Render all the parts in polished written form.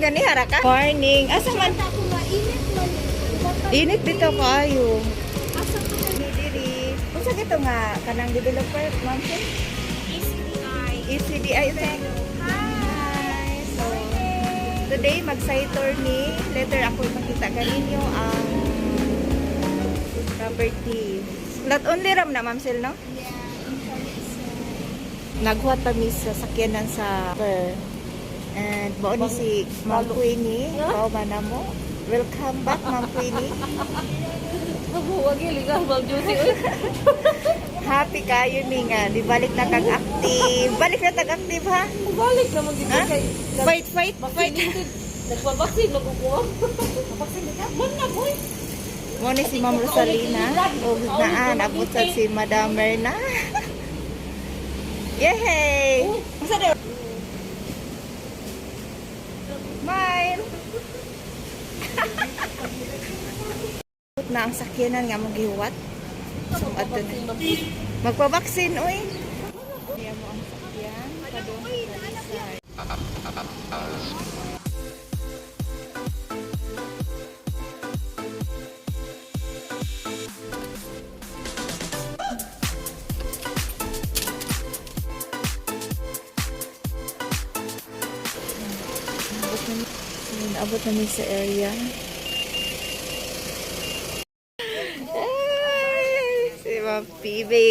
Ganiha ra ka? Morning. Asa man? Ako mainit man. Init bitaw kaayo. Asa ka Ni diri. Unsa gito nga kanang developer, ma'am? Sir? ECDI. ECDI unsa? Hi. So today mag-site tour ni. Later ako ipakita kaninyo ang property. Not only ram na, ma'am Sil, no? Yeah, in Naghuwat pa mi sa sakyanan sa per. And mao ni si Ma'am Queenie. Mao man na mo. Welcome back, Ma'am Queenie. Huwag iligal, Ma'am Josie. Uy. Happy kayo ni nga. Di balik na kag active. Balik na tag active ha. Balik na mag Ha? kay Fight, fight, fight. Vaccinated. Nagpabaksin, magkukuha. Nagpabaksin ka? Man na, boy. Mo ni si Ma'am Rosalina. Ug naan abot sa si Madam Merna. Yay! Unsa daw? Smile. Na ang sakyanan nga mong gihuwat. So adto na. Magpa-vaccine oy. Niya mo ang sakyan padung sa Talisay. Abot na Abot namin sa area. Ay, si Ma'am Phoebe.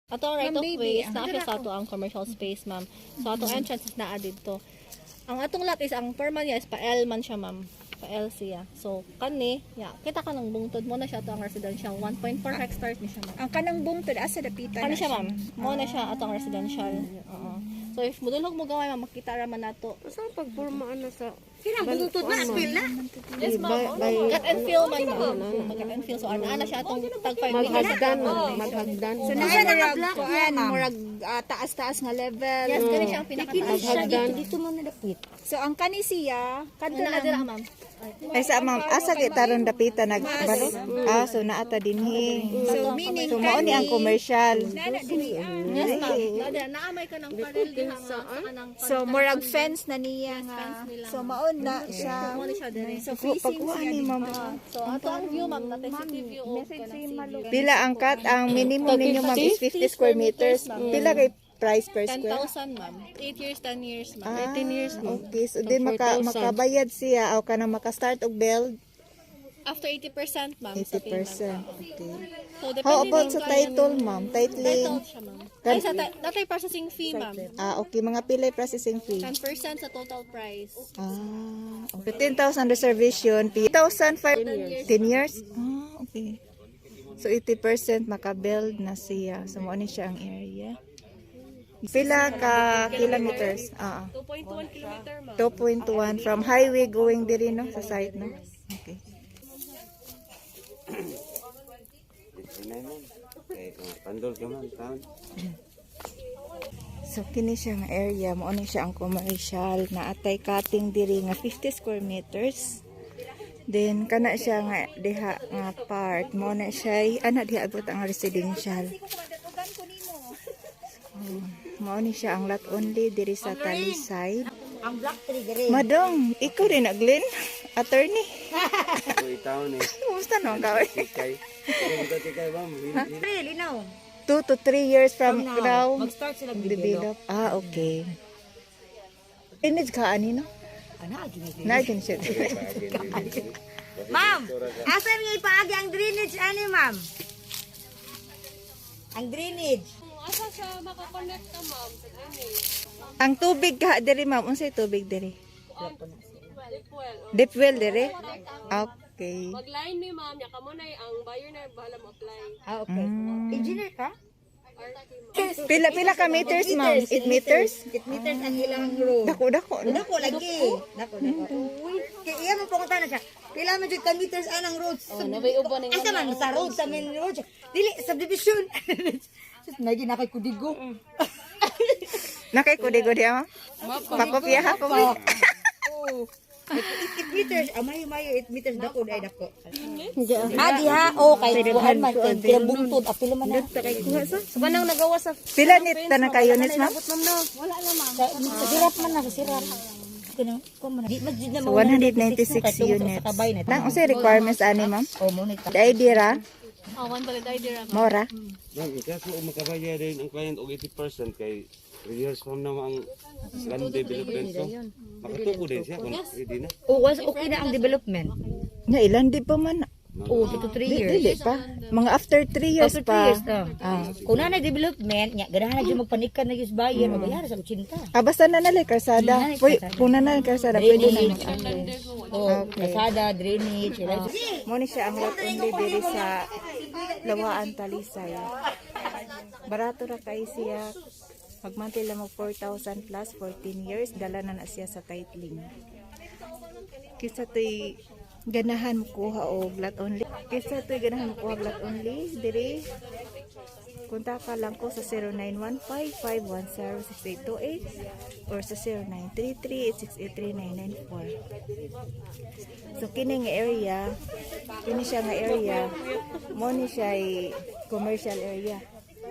Ato ang right of way is naa siya sa ato ang commercial space, ma'am. So atong entrance is naa didto. Ang atong lot is ang perma niya is pa L man siya, ma'am. Pa L siya. So kani, yeah, kita ka ng bungtod mo na siya ato ang residential 1.4 hectares ni siya, ma'am. Ang kanang bungtod asa dapitan. Kani siya, ma'am. Mo na siya atong residential. Oo. So if mudulhog mo gamay, ma'am, makita ra man nato. Saan pagpormaan na sa Sinang bungtod na aspil na. Yes, ma'am. Cut and fill man, ma'am. Cut and fill. So ana na siya atong tag 5 meters. maghagdan, man, maghagdan. So naa na murag kuan, murag taas-taas nga level. Yes, kani siya ang pinakataas. Maghagdan. Dito mo na dapit. So ang kani siya, kadto Ana na dira, ma'am. Ay sa ma'am, asa kay taron dapita nagbaro? Ah, so naata dinhi. So meaning So mao ni ang commercial. Nana diri ah. Yes, ma'am. Naa dira naamay ka ng parel diha nga sa kanang So murag fence na niya nga. Fence nila. So maon na siya. Mo ni siya dire. So facing Pagkuha siya ni ma'am. So ato ang view, ma'am, natay city view o kanang sea view. Pila ang cut ang minimum ninyo, ma'am, is 50 square meters. Pila kay price per square? 10,000, ma'am. 8 years, 10 years, ma'am. Ah, 18 years, ma'am. Okay, so din maka 4,000. makabayad siya o kanang maka-start og build After 80%, ma'am, sa payment. 80%. Okay. So depende How about din sa client. title, ma'am? Titling. Title siya, ma'am. Ay, sa natay processing fee, ma'am. Ah, okay, mga pilay processing fee. 10% sa total price. Ah, okay. 10,000 reservation fee. 1,005 10 years. Ah, okay. So 80% maka-build na siya. So mo ni siya ang area. Pila ka kilometers? Ah. 2.1 kilometer, ma'am. 2.1 from highway going diri no sa site no. Okay. Pandol ka man, taon. So kini siya nga area mo ni siya ang commercial na atay cutting diri nga 50 square meters. Then kana siya nga diha nga part mo na siya ana diha abot ang residential. So, mao ni siya ang lot only diri sa Talisay. Ang black tree dire. Madong, ikaw rin na Glenn, attorney. Ako itaon eh. Kumusta no ka? Tikay. Ikaw tikay ma'am. Pre, linaw. 2 to 3 years from now. Mag-start sila Develop. Ah, okay. Drainage ka ani no? Ana, gini. Na gini siya. Ma'am, asa nga ipaagi ang drainage ani, ma'am? Ang drainage. Asa siya makakonect ka, ma'am, sa drainage? Ang tubig ka diri ma'am, unsay tubig diri? Deep well diri? Okay. Mag-line ni ma'am, niya kamo na ang buyer na bahala mo apply. Ah, okay. Engineer ka? Pila pila ka meters ma'am? 8 meters? 8 meters ang ilang road. Dako dako no? Dako lagi. Dako dako. Kay iya mo pangutan na siya. Pila man jud ka meters anang road? Oh, Asa man sa road sa main road. Dili subdivision. Sus nagi na kay kudigo. Nakay kudigo di ma'am? Pakopya ha po. Oh. 8 meters, amayo mayo 8 meters dako ay dako. Ha diha oh kay kuan man kay pila bungtod apil man na. Manang nagawa sa Pila ni tanan ka units ma'am? Sa sirap man na sa sirap. Kanang ko man. Di man jud na So 196 units. Nang unsay requirements ani, ma'am? Oh, mo ni The ID ra? Oh, one valid ID ra, ma'am. Mora? Ma'am, in kaso og makabayad din ang client og 80% kay 3 years from now ang land development, so makatuko din siya kung ready na. Oh, was okay na ang development. Nga ilan di pa man. Oh, 2 to 3 Di, years. dili pa. Mga after 3 years After pa. 3 years na. Ah. Kung na development, nya ganahan na jud magpanikan na jud buyer, mabayar sa 80. Ah, basta na nalay karsada. Pwede, kung na nalay karsada, pwede na. Drainage. Oh, kalsada, drainage, Mo ni siya ang lot only diri sa Lawaan, Talisay. Barato ra kay siya. Magmanti lang mo 4,000 plus 14 years, dala na na siya sa titling. Kisa to'y ganahan mo kuha og lot only. Kisa to'y ganahan mo kuha og lot only diri. Kontak lang ko sa 0915-510-6828 or sa 0933-8683994. So kini nga area, kini siya nga area, mo ni siya ay commercial area.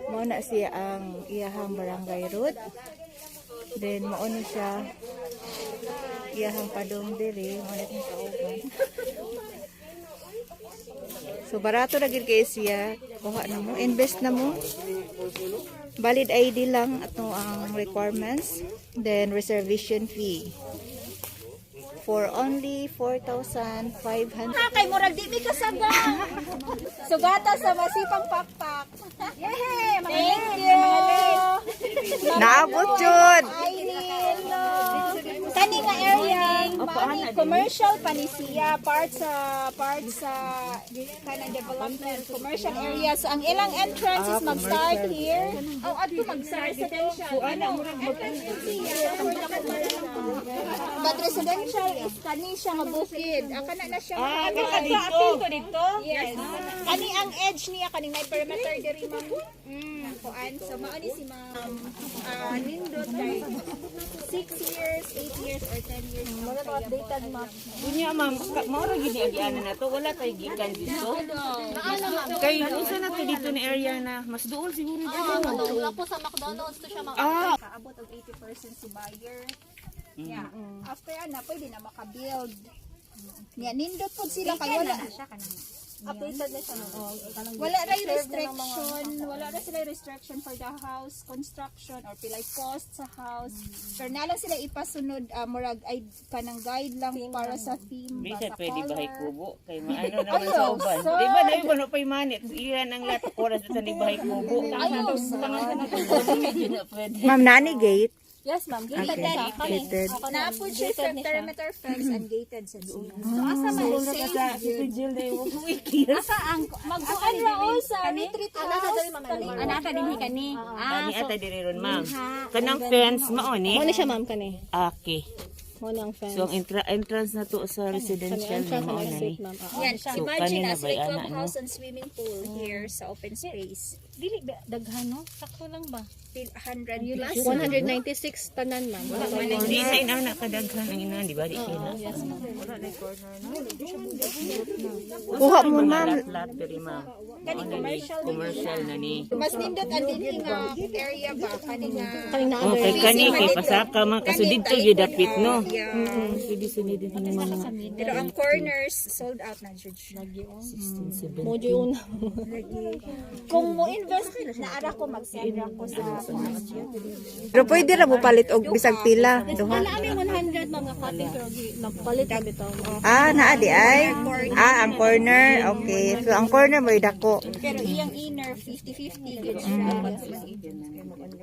Mo na siya ang iyahang barangay road. Then mao ni siya iyahang padong diri, mo na itong kauban. So barato ra gid kay siya. Kuha na mo, invest na mo. Valid ID lang ato ang requirements, then reservation fee for only 4,500. Kay murag di mi kasaga. Sugata sa masipang pakpak. Yehey, mga thank you. Naabot jud. Kani nga area, maani commercial pa ni siya, part sa kanang development commercial area. So ang ilang entrance is mag-start here. Oh, adto mag-start residential. Ano, entrance is siya for the commercial. But residential is kani siya nga bukid. Ah, kana na siya. Ah, dito. Dito. Yes. Kani ang edge niya kani may perimeter diri, ma'am. Kuan. So mao ni si ma'am. Ah, nindot kay 6 years, 8 years or 10 years. Mura to updated ma'am. Unya ma'am, mao ra gid ni ana na to, wala kay gikan dito. Kay unsa na to dito na area na mas duol siguro dito. Ah, wala po sa McDonald's to siya, ma'am. Kaabot og 80% si buyer. Yeah. After ana pwede na maka-build. Nya nindot pud sila kay wala. Updated na siya, ma'am. Oh, kanang Wala ra restriction, wala ra sila restriction for the house construction or pilay cost sa house. Pero na lang sila ipasunod, murag ay kanang guide lang para sa theme ba, Bisan sa pwede bahay color. kubo kay maano naman sa uban. Di ba na ba no pay manit iyan ang lahat oras sa ni bahay kubo. Ayaw sa Medyo na pwede. Ma'am, nani gate? Yes, ma'am. Gated Okay. na siya. Kani. Gated. Oh, kanang Naapod siya sa gated ni siya. perimeter fence and gated sa siya. So asa man safe Jill day mo. Asa ang magkuan ra o sa retreat house? Anata dinhi kani. Kani ata diri ron ma'am. Kanang fence mao ni. Mo ni siya, ma'am, kani. Okay. Mo ni ang fence. So ang entrance na to sa Kani residential entrance na mao and na exit, ni. ma'am. Ah, Yan, So, imagine kanina as ba, like ana, no? clubhouse and swimming pool here sa open space. Dili ba daghan no? Sakto lang ba? 100 plus. 196 tanan, ma'am. Di sa inana kadaghan ang ina, di ba? Di kina. Yes, ma'am. Kuha mo, ma'am. Lot diri ma'am. Kani commercial. Commercial na ni. Mas nindot ang dinhi nga area ba kani nga. Kaning naa Okay, kani kay pasaka man kaso didto gyud dapit no. Yeah. Pwede sunod din ni mga Pero ang corners sold out na jud siya. 16, Mo jud una. Kung mo invest naara ko mag-send ra ko sa kuan. Pero pwede ra mo palit og bisag pila duha. Wala kami 100 ma'am nga cutting pero nagpalit na bitaw. Ah, naa di ay. Ah, ang corner. Okay. So ang corner mo dako. Pero iyang inner 50-50 gud siya.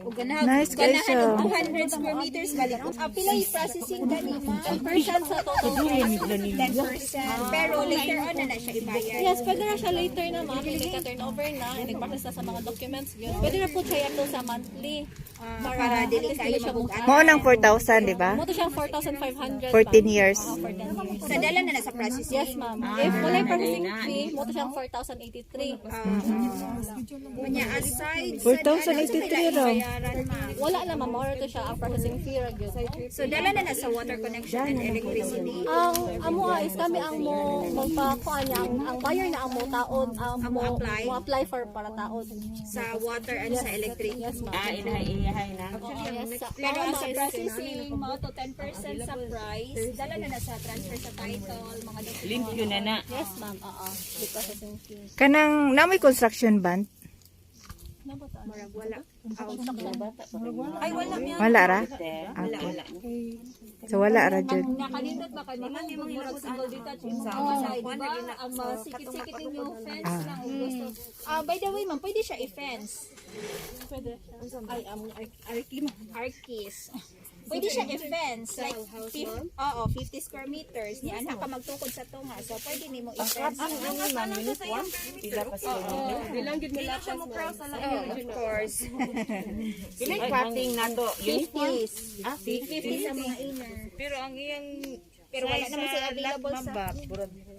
Ug ganahan Nice kay ganahan siya. og 200 square meters balik. Ah, pila yung processing gani ma'am? Percent sa total price. 10%. Pero later on na na siya ibayad. Yes, pwede na siya later na ma'am. Hindi ka turnover na, nag-process na sa mga documents. Yun. Pwede na po siya i-apply sa monthly. Para dili at least kayo dili siya mabugat. Mao nang 4,000, di ba? Mo to siyang 4,500. 14 years. ma'am. For 10 years. Sa dala na na sa processing. Yes, ma'am. If wala yung processing fee, mo to siyang 4,083. Kunya aside sa 4,083 raw. bayaran ma'am. Wala na ma'am, more to siya ang processing fee ra gyud. So dala na na sa water connection and electricity. Ang amo is kami ang mo magpakuan niya, ang buyer na ang mo taod, ang mo apply? mo apply for para taod. Sa water and sa electric. Yes, ma'am. Ah, inahay na. Yes, Pero ang sa processing, mao to 10% sa price. Dala na na sa transfer sa title, mga documents. Limpyo na na. Yes, ma'am. Oo. The processing fee. Kanang na may construction bond? Wala. Ay, wala niya. Wala ra? Okay. So wala ra jud. Nakalindot ba kay mga murag single detached yung mga side ba? Ang mga sikit-sikit ninyo fence lang og gusto. Ah, by the way, ma'am, pwede siya i-fence. Pwede. Ay, ang Arkis. Pwede siya i-fence like oo, 50 square meters. Ni anak ka magtukod sa tunga. So pwede nimo i-fence. Oh, of course. Pilay cutting na to. Uniform. 50s. Ah, 50 sa mga inner. Pero ang iyang Pero wala naman siya available sa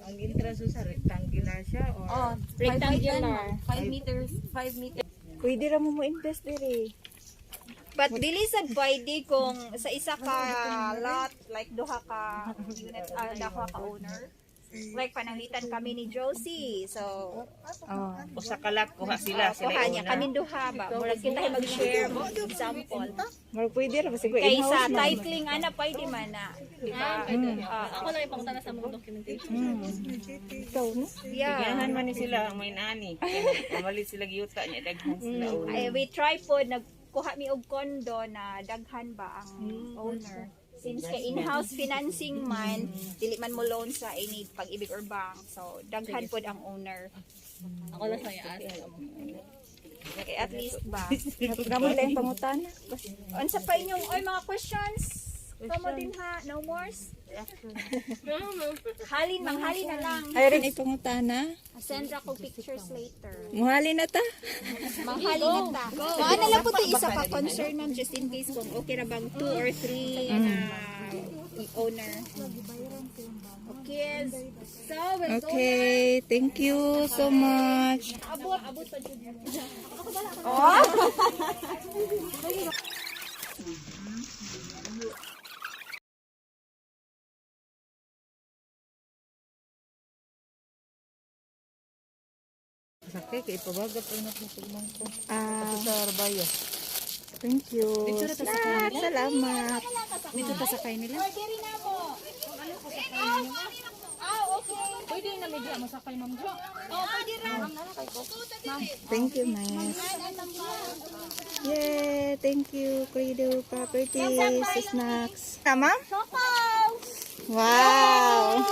ang entrance sa rectangular siya or rectangular. 5 meters, 5 meters. Pwede ra mo mo invest diri. But dili sad pwede kung sa isa ka lot, like duha ka unit, duha ka owner. Like pananglitan kami ni Josie. So, Oh. usa ka lot kuha sila sila kuha niya owner. kami duha ba. Murag kita ay mag-share mo example. Murag pwede ra basta ko Kay sa in-house man. titling ana pwede man na, di ba? Ah, ako lang ipangutana sa mga documentation. Ikaw no? Yeah. Ganahan man ni sila ang may nani. Pamalit sila giyuta niya daghan sila owner. Ay, we try po nagkuha mi og condo na daghan ba ang owner. Since kay in-house financing man, dili man mo loan sa any Pag-IBIG or bank. So daghan pod ang owner. Ako lang sa i-ask. Okay, at least ba. Namo lang pangutana. Unsa pa inyong oy mga questions? Kamo din ha, no more? Halin, manghalin na lang. Ay rin ipangutana. Send ra ko pictures later. Muhali na ta. Manghalin na ta. Maana lang po to isa ka concern ma'am, just in case kung okay ra bang 2 or 3 na owner. Okay. So, we'll go. Okay, thank you so much. Abot, abot pa jud. Sakay kay ipabagat ay natutugmang ko. Ah, Sa Arbaya. thank you. Snack, salamat. Dito ta sakay nila. Order na mo. Ah, okay. Pwede na medyo masakay, ma'am Jo. Oh, pwede ra. Thank you, miss. Yeah, thank you, Credo Properties, snacks. Tama? Wow.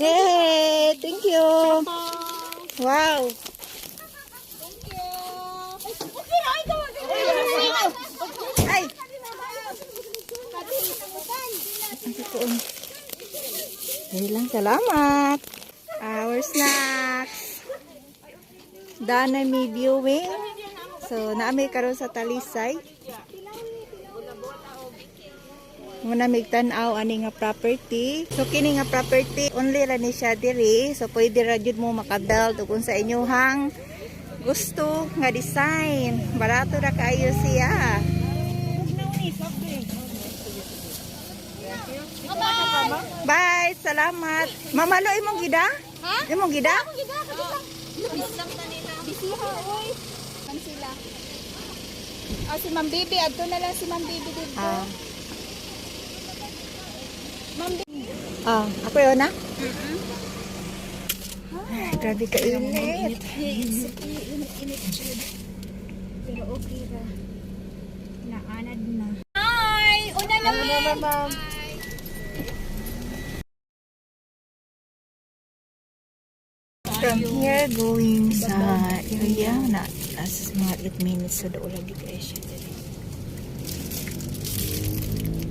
Yay, thank you. Wow. Thank you. Okay ra, ay gawa. Ay, ang totoo. Dali lang, salamat. Our snacks. Dana may viewing. So, naami karon sa Talisay. Muna mig tan-aw ani nga property. So kini nga property only ra ni siya diri. So pwede ra jud mo makabuild ug unsa inyohang gusto nga design. Barato ra kaayo siya. Bye, salamat. Mamalo imong gida? Ha? Imong gida? Bisiha, oy. Man sila. Ah, si Ma'am Bibi, adto na lang si Ma'am Bibi dito. Ah. Ma'am Bibi. Ah, ako yun na? Ay, grabe ka init. It's okay, init jud. Pero okay ra. Naanad na. Hi! Una na, ma'am. From here, going sa area na as mga 8 minutes sa so doon lagi kayo siya diri.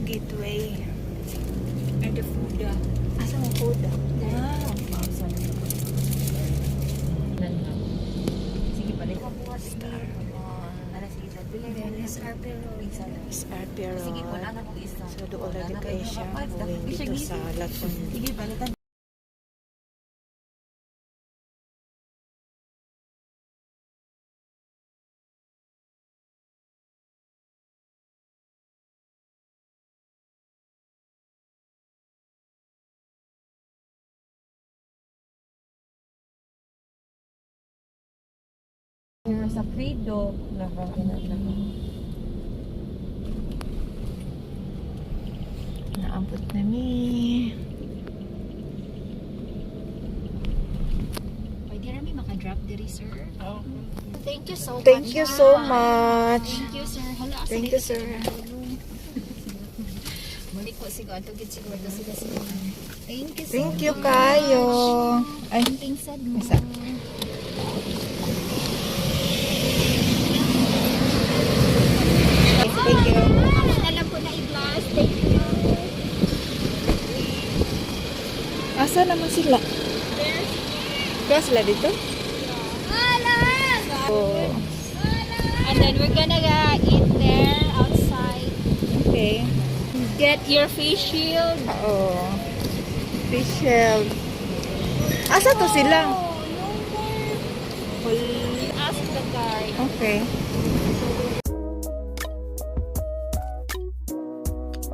Gateway. And the food. Asa mo food? Wow. Sige pala. Star. SRP Road. SRP Road. Sige, wala na kong isa. So doon lagi kayo siya going dito sa Laton. Sige, palitan. Pero sa Credo, naka. Naabot na mi. Pwede ra mi maka-drop diri, sir. Thank you so Thank much. you so much. Thank you, sir. Hala, asa Thank dito you, sir. Muli ko siguro ato gid siguro to sila sir. Thank you so Thank you kayo. Ay, Something sad mo. isa. Thank you. Alam ko na i-blast. Thank you. Asa naman sila? Kaya sila dito? Oh, And then we're gonna eat there outside. Okay. Get your face shield. Oo. Fish shell. Asa to sila? Oh, no more. Ask the guard. Okay.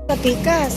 Sa pikas.